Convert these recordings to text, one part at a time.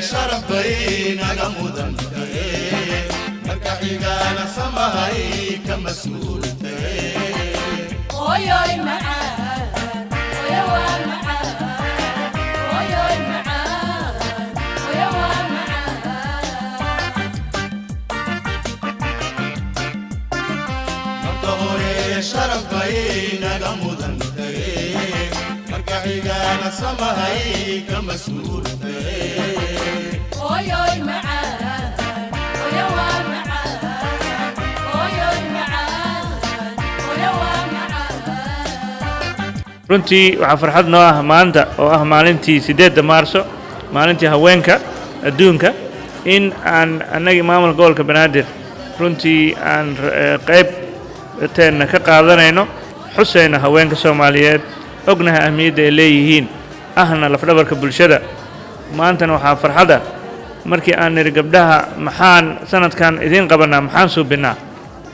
Sharaf bay naga mudan tahe, marka xigana samahay ka mas-uul tahe. Hooyoy macaan, hooyo waa macaan, hooyoy macaan, hooyo waa macaan. Marka hore sharaf bay naga mudan tahe, marka xigana samahay ka mas-uul tahe. Hooyoy macaan, hooyo waa macaan, hooyoy macaan, hooyo waa macaan. Runtii waxaa farxad noo ah maanta oo ah maalintii 8-da Maarso, maalintii haweenka adduunka, in aan annagii maamulka gobolka Banaadir runtii aan qaybteenna ka qaadanayno, xusayno haweenka Soomaaliyeed, ognaha ahmiyadda ay leeyihiin, ahna lafdhabarka bulshada. Maantana waxaa farxada markii aan nidhi, "Gabdhaha, maxaan sanadkan idiin qabannaa? Maxaan suubinnaa?"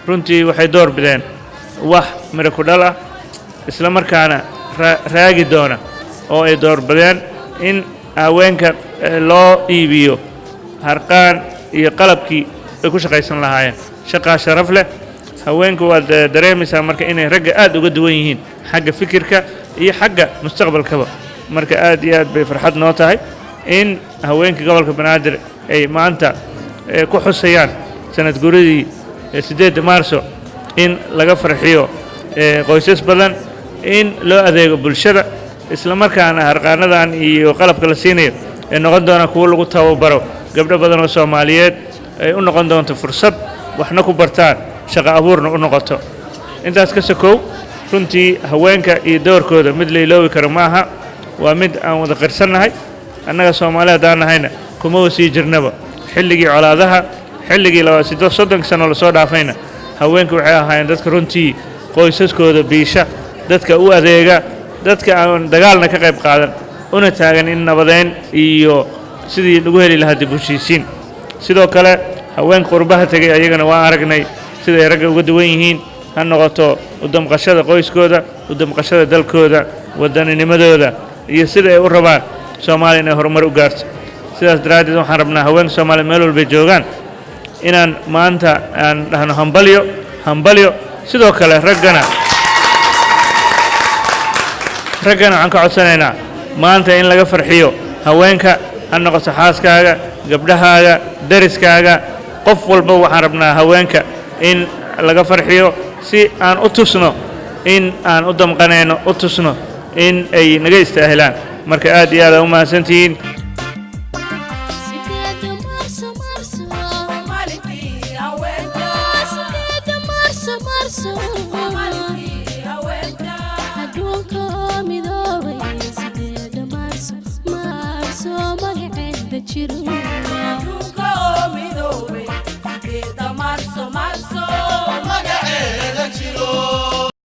Runtii waxay door bideen wax miro ku dhal ah, isla markaana raagi doona, oo ay doorbideen in haweenka loo iibiyo harqaan iyo qalabkii ay ku shaqaysan lahaayeen. Shaqaa sharaf leh. Haweenku waad dareemaysaa marka inay ragga aad uga duwan yihiin xagga fikirka iyo xagga mustaqbalkaba. Marka aad iyo aad bay farxad noo tahay in haweenka gobolka Banaadir ay maanta ku xusayaan sanad guridii 8-da Maarso, in laga farxiyo qoysas badan, in loo adeego bulshada, isla markaana harqaanadan iyo qalabka la siinayo ay noqon doonaan kuwo lagu tababaro gabdho badan oo Soomaaliyeed, ay u noqon doonto fursad waxna ku bartaan, shaqo abuurna u noqoto. Intaas ka sokow, runtii haweenka iyo doorkooda mid la iloobi karo ma aha, waa mid aan wada qirsannahay. Annaga Soomaali haddaan nahayna, kuma wasii jirnaba xilligii colaadaha, xilligii 30-ka sano lasoo dhaafayna, haweenku waxay ahaayeen dadka runtii qoysaskooda biisha, dadka u adeega, dadka aan dagaalna ka qayb qaadan, una taagan in nabadeyn iyo sidii lagu heli lahaa dib u heshiisiin. Sidoo kale haweenka qurbaha tegay ayagana waan aragnay sida ay ragga uga duwan yihiin, ha noqoto u damqashada qoyskooda, u damqashada dalkooda, waddaninimadooda iyo sida ay u rabaan Soomaaliya inay horumar u gaarto. Sidaas daraaddeed waxaan rabnaa haweenka Soomaaliya meel walbay joogaan inaan maanta aan dhahno hambalyo, hambalyo. Sidoo kale raggana waxaan ka codsanaynaa maanta in laga farxiyo haweenka, ha noqoto xaaskaaga, gabdhahaaga, dariskaaga, qof walba. Waxaan rabnaa haweenka in laga farxiyo si aan u tusno in aan u damqanayno, u tusno in ay naga istaahilaan. Marka aad iyo aad aa u mahadsantihiin. 8-da Maarso, Maarso. Maalintii haweenka. 8-da Maarso, Maarso. Maalintii haweenka. Adduunka oo midoobay, 8-da Maarso, Maarso, magaceeda jiro.